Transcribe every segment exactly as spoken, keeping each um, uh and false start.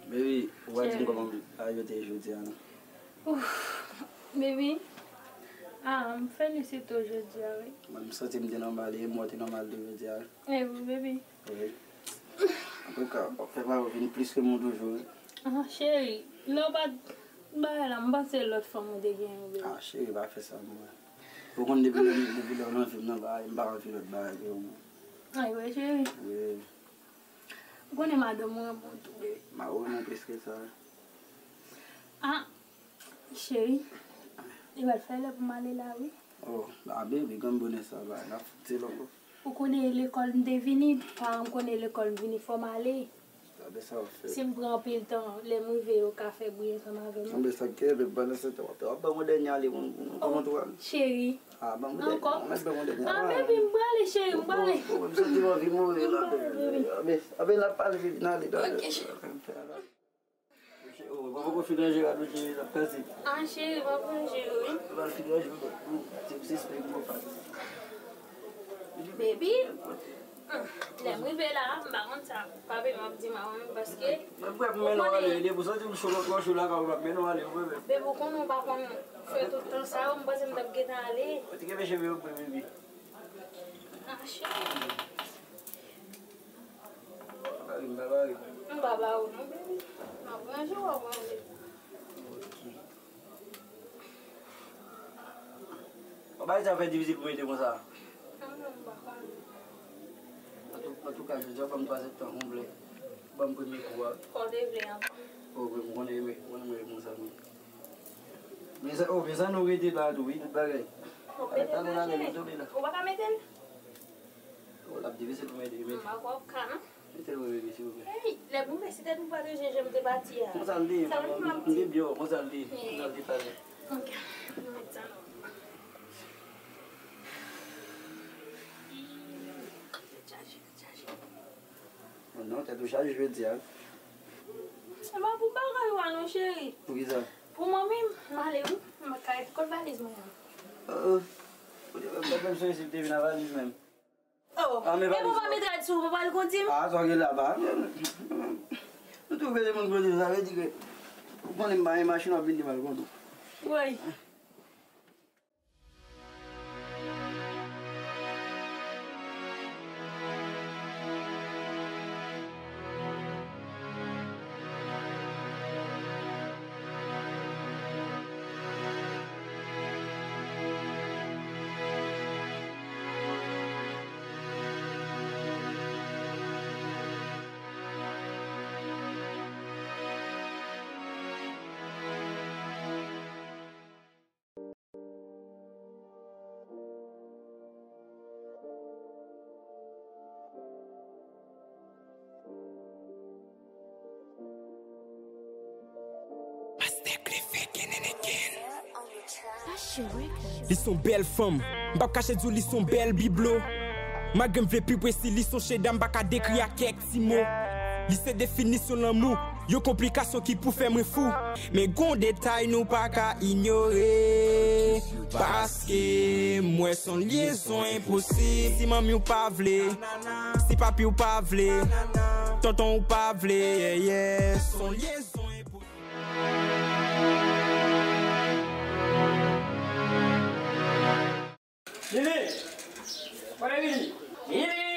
Baby, ou pa di m kòman bagay yo te ye jodi a, non? Ouf, baby, ah, m felisite w jodi a, wi. Mwen, m santi m te nòmal, e mwen te nòmal tou jodi a, wi. E wi, baby. Wi. Antouka, w ap fè bagay yo vin plis ke moun toujou, wi. Ah, cheri, lè w pa t bagay la, m panse lòt fanm ou te genyen, baby. Ah, cheri, pa fè sa, mwen. Ou konn depi lè, depi lè w nan vi m nan, bagay, m pa anvi lòt bagay ke ou. Ay, wi, cheri. Wi. Ou konnen madanm ou renmen w tou, bebe. Ma ou renmen w plis ke sa. Ah, cheri. Li pral fè lè pou m ale la, wi. Oh, a bebe, grann bonè sa, ba, n ap fout se longo. Ou konnen lekòl m te vini, paran m konnen lekòl m vini, fò m ale. Gade sa w ap fè. Si m pran anpil tan, lè m rive, yo ka fè bri ansanm avè m. Anben sa k te rive, pandan se tan, w ap, w ap ban m yon dènye ale, kòman tou ale? Cheri. Ah, ban m dènye. Ankò? Ban m dènye. Ah, baby, m prale, cheri, m prale. Bon, bon, m santi m anvi mouri la. M prale, baby. Anben, anben, n ap pale, baby, n ale, n ale. Ok, cheri. Oh, pa poko fin ranje rad ou, cheri, l ap kraze. Ah, cheri, pa pran jere, wi. L ap fin ranje rad ou, se pou se espre pou w fè. Baby, hmm, lè m rive la, m pa konn sa. Pa bebe m ap di maman m, paske. Mwen prè pou mennen w ale, depi w santi m cho, lòt lòt cho lakay ou, m ap mennen w ale, wi, bebe. Bebe, ou konnen w pa konn fè tout tan sa yo, m panse m t ap gentan ale. Ou te gen meche veye w pre, bebe. Ah, cheri. M pa ba ou, m pa ba ou. M pa ba ou non, bebe. M ap ranje, w ap ranje. Ok. Bon, bagay sa fè difisil pou mete konsa. Ah, non, m pa konnen. Antou, antouka, jodi a, ban m twazèdtan konplè. Ban m premye kou a. Kò te vle ankò. Oh, wi, m konnen, wi, m konnen, wi, m konnen sa, wi. Men sa, oh, men sa nou rete la tou, wi, tout bagay. Bon, mete l la, cheri. Ou pa ka mete l? Oh, l ap difisil pou mete, mete. M pa kwè w ka, non. Mete l pou bebe, silvouplè. Hey, lè pou mete, si tèt ou pa te jen, jan m te pati a. Konsa l te ye, m te byen, konsa l te ye, konsa l te pale. Ok, nou mete sa non. Tèt chaje, tèt chaje. Oh non, tèt ou chaje jodi a. Se pa pou bagay ou a non, cheri. Pou ki sa? Pou manmi m, m ale wi. M kay kot valiz mwen an. Oh, oh. Ou te fè m sonje si m te vin ak valiz menm. Oh, ah, men e pou pa met rad sou ou, pa pral kondi m. Ah, sa w gen la ba. Nou tou vle moun kondi, sa vle di ke ou konnen m pa gen machin, w ap vin di m al kondi w. Woy. Master Clef again and again. Li se yon bèl fanm, m p ap kache di w li se yon bèl biblo. Malgre m vle pi presi, li se yon cheda, m pa ka dekri ak kèk ti mo. Li se definisyon lanmou, yon konplikasyon ki pou fè mwen fou. Men gon detay nou pa ka inyore, paske m wè se yon lyezon enposib. Si manmi w pa vle, si papi w pa vle, tonton w pa vle, yeah, yeah, se yon lyezon enposib. Lili! Kote Lili? Lili!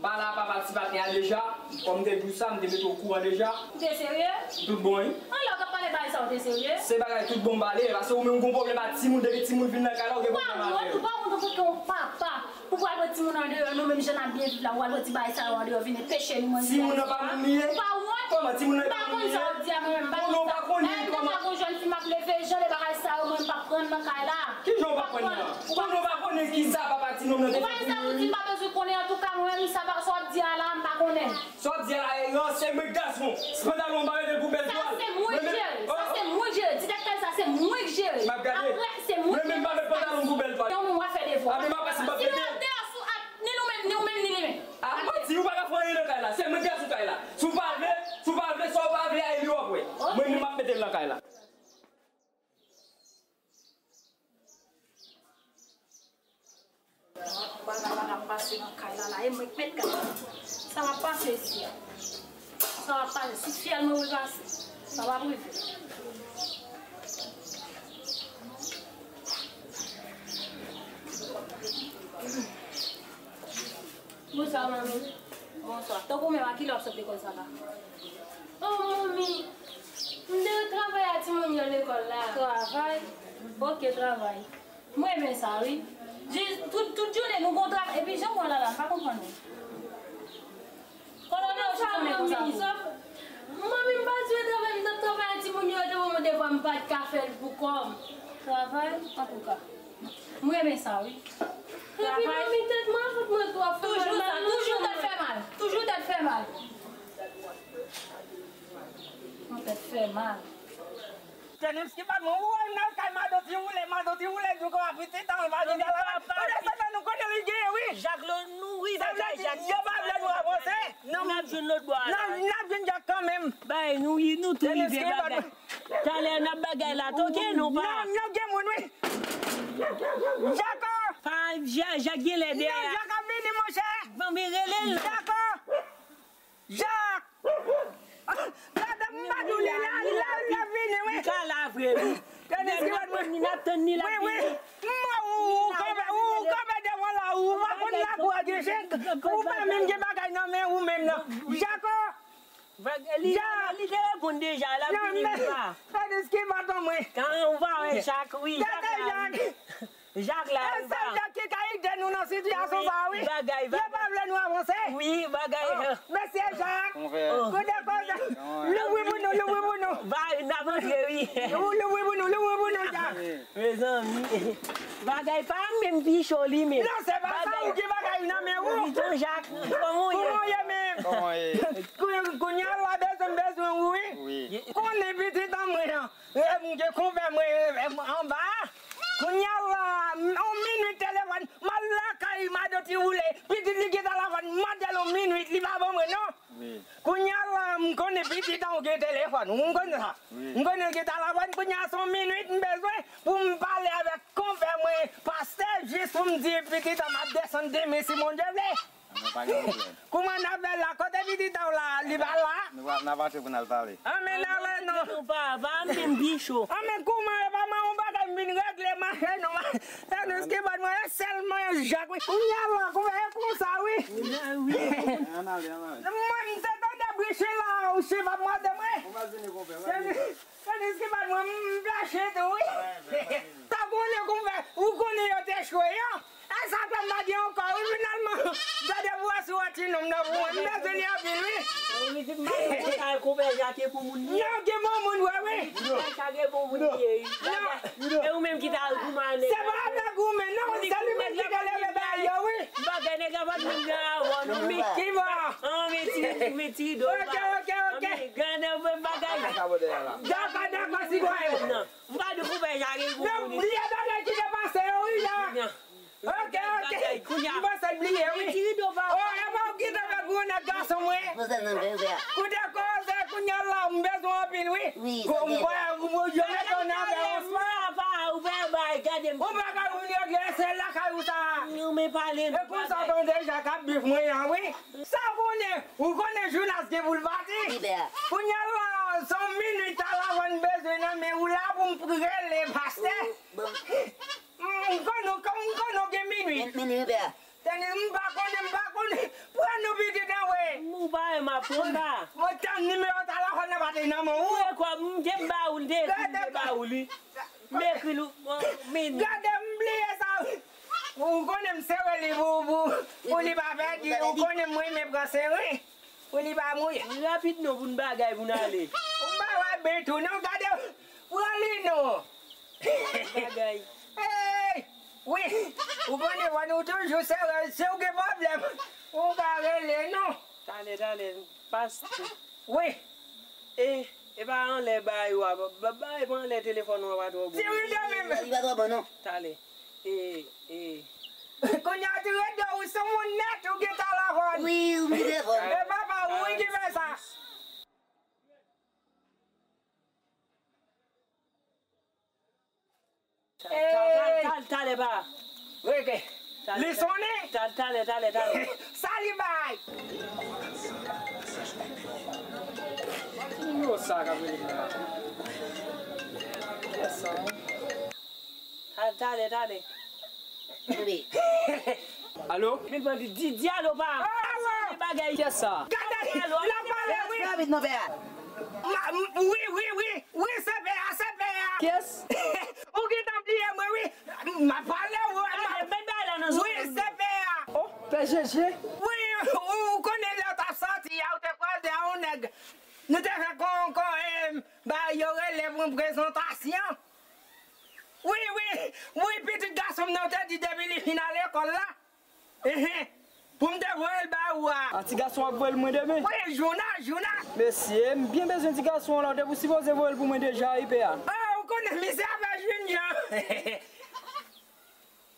M pale a papa ti maten an deja, kòm m te di w sa, m te mete w okouran deja. Ou te serye? Tout bon, wi. Anlè w t ap pale bagay sa, ou te serye? Se bagay tout bon m pale, paske ou menm ou gon pwoblèm ak timoun, depi timoun vin nan kay la, ou gen pwoblèm avè l. Ou pa wont, ou pa wont antanke yon papa, pou pral pran timoun andeyò, nou menm jan n ap byen viv la, ou pral pran ti bagay sa yo andeyò, vin enpeche nou manje. Timoun nan pa moun li ye? Ou pa wont? Kòman timoun nan pa moun li ye? M pa konn sa w ap di a, mwen menm, m pa konn sa. Ou non, ou pa konnen kòman? Deja gon jèn fi m ap leve, jan de bagay sa yo, mwen m p ap pran nan kay la. Kijan w pa konnen an? Ou pa konnen ki sa papa ti nonm nan te fè pou li? Ou pa gen sa pou di m pa bezwen konnen, antouka mwen menm sa pa, sa w ap di a la, m pa konnen. Sa w ap di a la, e, se mwen k gason. Si pantalon m pa mete l pou bèl twal. Sa se mwen k jere. Sa se mwen k jere. Direktè sa se mwen k jere. M ap gade. Apre se mwen k jere. Mwen menm pa met pantalon m pou bèl twal. Non, mwen w a fè devwa. A, men m ap pase m ap mete. Si nou andeyò sou ap, ni nou menm, ni ou menm, ni li menm. A, manti, ou pa ka fè anyen nan kay la. Se mwen k gason kay la. Si w pa vle, si w pa vle, sa w pa vle a, e li w ap wè. Mwen menm m ap mete l nan kay la. Bagay la ap pase nan kay la, la, e mwen k mèt kay la. Sa p ap pase isi a. Sa p ap pase. Si fyèl mwen repase, sa p ap rive. Bonswa, manmi. Bonswa. Tankou menm, a kilè w ap sot lekòl sa la? Oh, manmi, m te travay a timoun yo lekòl la. Travay? Ok, travay. Mwen renmen sa, wi. Jis tout, tout jounen nou gon travay. Epi jan w wè la la, m pa konprann ou. Konnen w chifone konsa pou. Manmi, m pa t vle travay, m t ap travay a timoun yo, yo te ban mwen devwa, m pa t ka fè l pou kò m. Travay, antouka. Mwen renmen sa, wi. Epi, travay. Manmi, tèt mwen ap fè mwen twò fè mal. Toujou sa, toujou tèt fè mal. Toujou tèt fè mal. Mwen tèt fè mal. Tennessee pa mwen, ou wè m nan kay madanm ti woule, madanm ti woule, di w konsa pitit an, pa di sa la. Ou desann nan nou konnen li genyen, wi. Jak lo, nou rive kay Jak. Yo pa vle nou avanse. Non. N ap jwenn lòt bò a la. Non, n ap jwenn Jak kanmenm. Bay, nou, nou tou rive bagay. Talè n ap bagay la, toke nou pa. Non, non, gen moun, wi. Jako! Pa, Jak, Jak gen lè dèyè. Non, Jak ap vini, monchè. Ban m rele l. Jako! Jak! Gade m pa di w li la, li la, li la vini, wi. Li ka la vre, wi. Tennessee ki bat mwen. N ap tann ni la vini. Wi, wi. Mwen, ou, ou kanpe, ou kanpe devan la, ou pa konn lakou a gen chen. Ou pa menm gen bagay nan men ou menm nan. Jako! Li, li te reponn deja, l ap vini, wi pa. Tennessee ki bat mwen. Kan ou pa wè Jak, wi, Jak la, wi. Jak la, e sèl Jak ki ka ede nou nan sitiyasyon sa a, wi. Bagay, bagay. Yo pa vle nou avanse. Wi, bagay. Oh, mesye Jak. Kote koze. Louvri pou nou, louvri pou nou. Bagay, n ap antre, wi. Louvri pou nou, louvri pou nou, Jak. Mezanmi. Bagay pa menm pi cho li menm. Non, se pa sa, ou ki bagay nan men ou. Wi, Jan Jak, kòman w ye? Kòman w ye menm? Kòman w ye? Kou-, kounye a la, bezwen, bezwen ou, wi. Wi. Konnen pitit an mwen an. E, m gen konpè mwen, e, anba. Kounye a la, yon minit telefòn, m al lakay madanm ti woule, pitit li gentan la fòn, m mande l yon minit, li pa ban mwen non. Wi. Kounye a la, m konnen pitit an ou gen telefòn, ou m konnen sa. Wi. M konnen l gentan la fòn, kounye a se yon minit m bezwen pou m pale avèk konpè mwen, pastè, jis pou m di pitit an m ap desann demen si Bondye vle. Ann, pa gen pwoblèm. Kouman n ap fè la? Kote pitit an w la? Li pa la? Nou va, n ap antre pou n al pale. Ann, men n ale non. Nou pa, pa menm pi cho. Ann, men kouman e pa mwen yon bagay m vin regle mache nou. Tennessee ki bat mwen, e sèlman e Jak, wi. Kounye a la, kouman e konsa, wi. Wi, wi. Ann ale, ann ale. Mwen, m te tande bri chen la, ou chen pa mande mwen. Ou pa vini konpè, ou pa vini. Tennessee ki bat mwen, m flache tou, wi. Sa konnen konpè, ou konnen yo te chwe, an. E sa fè m pa gen ankò, wi, finalman. Gade pou wè si w wè ti nonm nan pou mwen. M bezwen li anpil, wi. Wi, di m pa gen konpè, sa e konpè Jak e bon moun li ye. Non, gen bon moun, wi, wi. Wi, sa e bon moun li ye, wi. Non. E ou menm ki ta al goumen ak nèg la. Se pa avèk goumen, non, se li menm ki te leve bagay yo, wi. Bagay nèg la pa t menm jan avè w, non, men. Ki bò? An, men ti, men ti do. Ok, ok, ok. An, men gade bagay. Dakò, dakò, sitwayen. Non. M pa di konpè Jak e bon moun. Non, bliye bagay ki te pase yo, wi, la. Ok, ok. M panse l bliye, wi. Oh, e pa w ki te fè gwo nèg gason mwen. Koute koze, kounye a la, m bezwen anpil, wi. Wi, m kwè, yo mete w nan avè w. Ou pa ka vin regle, se lakay ou sa. Non, men pale. E konsa, tande Jak ap bif mwen an, wi. Sa w konnen, ou konnen Jounas gen pou l pati. Kounye a la, se yon minit avan n bezwen nan men ou la pou m rele pastè. M konnen w, m konnen w gen minit. Minit, pè. Tennessee, m pa konnen, m pa konnen. Pran nou pitit an, wi. Ou pa wè m ap pran ba. Mwen tann nimewo telefòn nan pa te nan men ou. Ou wè kwa, m te ba ou l, m te ekri l, m te ba ou li. M ekri l, men. Gade, m bliye sa, wi. Ou konnen m sere li pou, pou, pou li pa pèdi. Ou konnen mwen renmen pran sere. Pou li pa mouye. Rapid non pou n bagay pou n ale. Ou pa wè ben tou non, gade. Pran li non. Bagay. Hey! Wi. Ou konnen wè nou toujou sere. Si w gen pwoblèm, ou ka rele non. Talè, talè. Pastè. Wi. E, e pa anlè bay ou a. Ba, ba, e pa anlè telefòn ou a pa twò bon. Ti wi de menm. Li pa twò bon non. Talè. E, e. Kounye a ti wi de ou se moun nèt ou gen talè fò. Wi, ou gen talè fò. E papa ou wi ki fè sa. Talè pa. Rete. Li sonnen. Talè, talè, talè. Talibay! Ki nimewo sa k ap rele m la? Kiyès sa? Al, talè, talè. Alo? Vin pran di, di, di alo, pa. Alo! Sa se bagay kiyès sa? Gade, alo, l ap pale, wi. Rapid non, pè a. Ma, m, wi, wi, wi, wi, se pè a, se pè a. Kiyès? Ou gentan bliye mwen, wi. M ap pale, wi. Alo, met bagay la nan zòrèy. Wi, se pè a. Oh, pè Jeje. Wi, ou, ou konnen lè w t ap sòti a, ou te kwaze a yon nèg. Nou te fè kon, kon, eh, ba yo rele pou yon prezantasyon. Wi, wi, wi, pitit gason m nan, ou te di depi li fin al lekòl la. Enhen. Pou m te voye l ba ou a. A, ti gason w ap voye l mwen demen? Wi, Jouna, Jouna. Mesye, m byen bezwen ti gason an la, w te pou sipoze voye l pou mwen deja, wi, pè a. Ah, ou konnen misye avè Junior.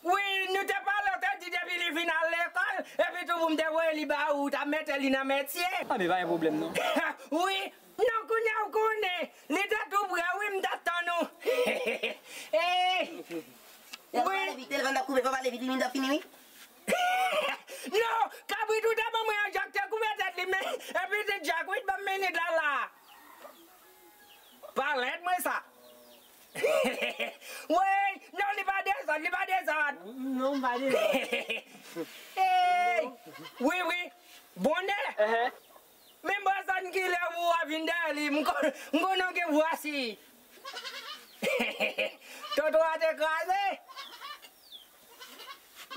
Wi, nou te pale, ou te di depi li fin al lekòl, epi tou pou m te voye li ba ou, ou t ap mete li nan metye. A, men pa gen pwoblèm, non. Wi, non, kounye a ou konnen, li te tou prè, wi, m t ap tann ou. Ey! Wi. Telefòn t ap koupe, fò pale vit, wi, m t ap fini, wi. Non, kabrit ou te ban mwen an, Jack te koupe tèt li, men, epi se Jack, wi, t ban m minit la, la. Palèt mwen sa. Woy, non, li pa dezòd, li pa dezòd. Non, m pa dezòd. Ey, wi, wi. Bonè. Ehè. Men bon, sa n ki lè ou a vin dèyè li, m kon-, m konnen w gen vwa si. Toto a te kraze.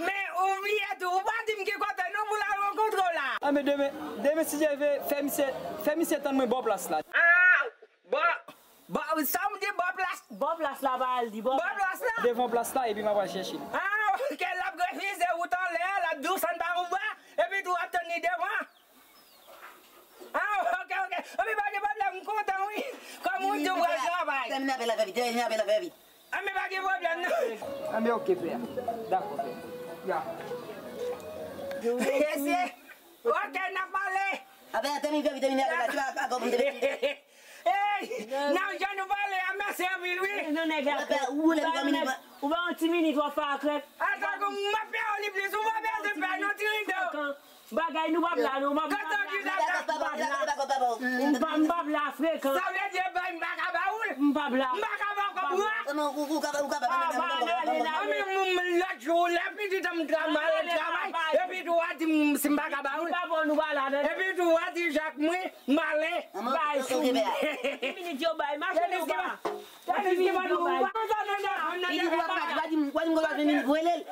Men ou bliye tou, ou pa di m ki kote non pou l al rankontre w la. A, men demen, demen, si Dye vle, fè misye, fè misye tann mwen bò plas la. Ah, bò, bò, sa w di bò plas? Bò plas la, pa al di bò. Bò plas la? Devan plas la, epi m ap al chèche l. Ah, ok, l ap refize wout anlè a, l ap di w sa n pa yon bwa, epi tou w ap tann li devan. Ah, ok, ok. Anben, pa gen pwoblèm, m kontan, wi. Kòm ou di w pral travay. Tèmine apèl la, fè vit, tèmine apèl la, fè vit. Anben, pa gen pwoblèm, non. Anben, ok, pè. Dakò, pè. Ya. Mesye, ok, n ap pale. Apèl la, tèmine, fè vit, tèmine apèl la. Se pa akò pou m te vin. Ey, nan jan nou pale a, mèsi anpil, wi. Non, nèg la. Ou pa yon ti minit, w ap fè akrèk. Ata, m ap fè w li plis, ou pa bezwen fè non, ti rido. Bagay nou p ap la non, m p ap la. M p ap la frekan. Sa vle di bay m pa ka ba ou l? M p ap la. M pa ka ba w kòb ou a? Anben, m, m, lòt jou, lè pitit an m travay, travay, epi tou w a di m si m pa ka ba ou l. Epi tou w a di Jak mwen, m ale. Bay sou. Minit yo bay, mache nou ba. Li di w ap pati, w a di m, w a di m konsa vini voye l.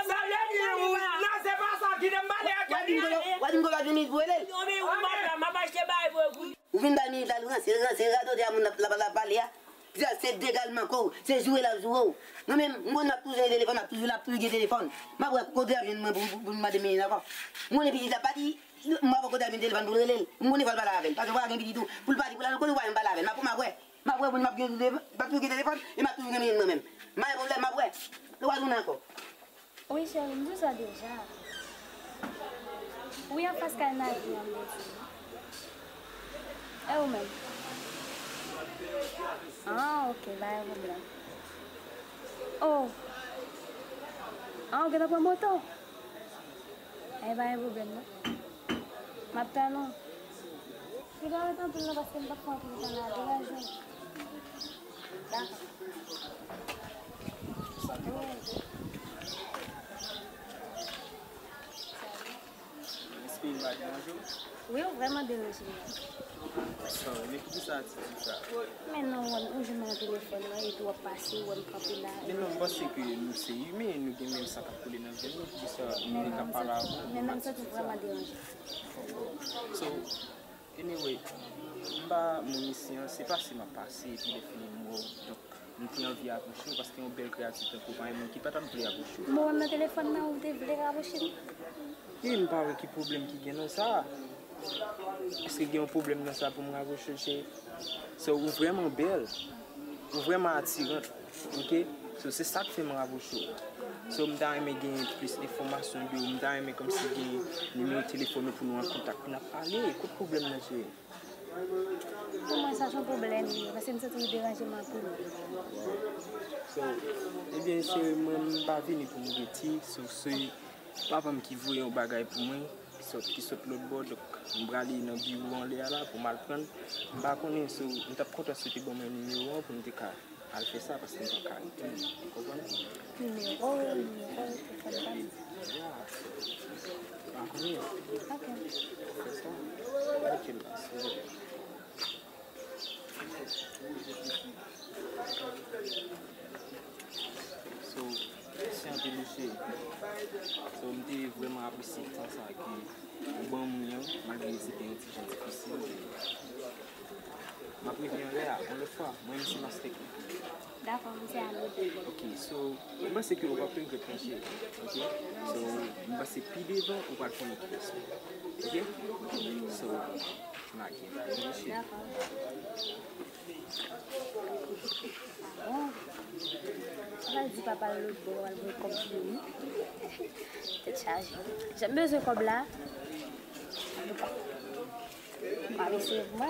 Sa vle di, non, se pa sa, kite m pale ak Kevin. W a di m konsa vini voye l. Ou vin bay minit la, l ranse, l ranse, radote a moun l ap, l ap, l ap pale a. Pita se degalman kò w, se joure l ap joure w. Mwen menm, m konn m ap toujou gen telefòn, m ap toujou, l ap toujou gen telefòn. M ap wè kote l ap jwenn mwen pou, pou, pou m mande minit ankò. M konnen pitit la pati, m ap wè kote l ap jwenn telefòn pou l rele l. M konnen fò l pale avè l. Paske fò l gen pitit tou, pou l pati, pou l al kote, ou pa janm pale avè l. M ap, m ap wè. M ap wè moun m ap gen, m ap toujou gen telefòn, e m ap toujou gen minit mwen menm. M ap gen pwoblèm, m ap wè. Lè w a jounen ankò. Wi, cheri, m di w sa deja. Wi, anfas kay Nadi an, m te di. E ou menm? Ah, ok, pa gen pwoblèm. Oh. Ah, ou gentan pran moto? Ebyen, pa gen pwoblèm, non. M ap tann ou. Li pa ret anpil non, paske m pa fè anpil tan la, deranje m. Dakò. Sa te bon. Èske m pa deranje w? Wi, ou vrèman deranje m. Sa, men poukisa atitid sa? Men non, ou wè m, ou jwenn mwen nan telefòn nan, epi w ap pase, ou wè m kanpe la. Men non, m panse ke nou se imen, nou gen menm san k ap koule nan venn nou, poukisa m te ka pale avè w? Men non, m santi m vrèman deranje. So, anyway, m pa moun isi an, se pase m ap pase, epi lè fini m wè w. Donk, m te anvi apwoche w, paske yon bèl kreyati tankou w, pa gen moun ki pa t ap vle apwoche w. M wè w nan telefòn nan, ou te vle rapwoche m? E m pa wè ki pwoblèm ki gen nan sa. Èske gen yon pwoblèm nan sa pou m rapwoche w, cheri? So, ou vrèman bèl. Ou vrèman atirant. Ok? So, se sa k fè m rapwoche w. So, m ta renmen gen plis enfòmasyon de ou. M ta renmen kòmsi gen nimewo telefòn ou pou nou an kontak, pou n ap pale. Kot pwoblèm nan, cheri? Pou mwen, sa se yon pwoblèm li ye, paske m santi li deranje m anpil. So, ebyen, cheri, mwen, m pa vini pou m rete. So, se Papa m ki voye yon bagay pou mwen, ki sot, ki sot lòt bò, donk m prale nan biwo anlè a la pou m al pran l. M pa konnen, so, m t ap kontan si w te ban mwen nimewo an pou m te ka al fè sa, paske m pa ka rete, ou konprann? Nimewo, nimewo telefòn pa m. Ya. M pa konnen. Ok. Fè sa. Mete l la, silvouplè. So, mèsi anpil, mesye. So, m te vrèman apresye tan sa ke ou ban mwen an, malgre se te yon ti jan difisil. M ap revin anlè a, yon lòt fwa, mwen menm se Mastèk. Dakò, m se Alod. Ok, so, m panse ke ou p ap regrèt, mesye. Ok? So, m panse pi devan, ou pral konnen kiyès mwen. Ok? So, lage. Mesye. Dakò. Bon. Sa pral di papa l lòt bò, al voye kòb pou li. Tèt chaje. Jan m bezwen kòb la. Antouka, m pa resevwa.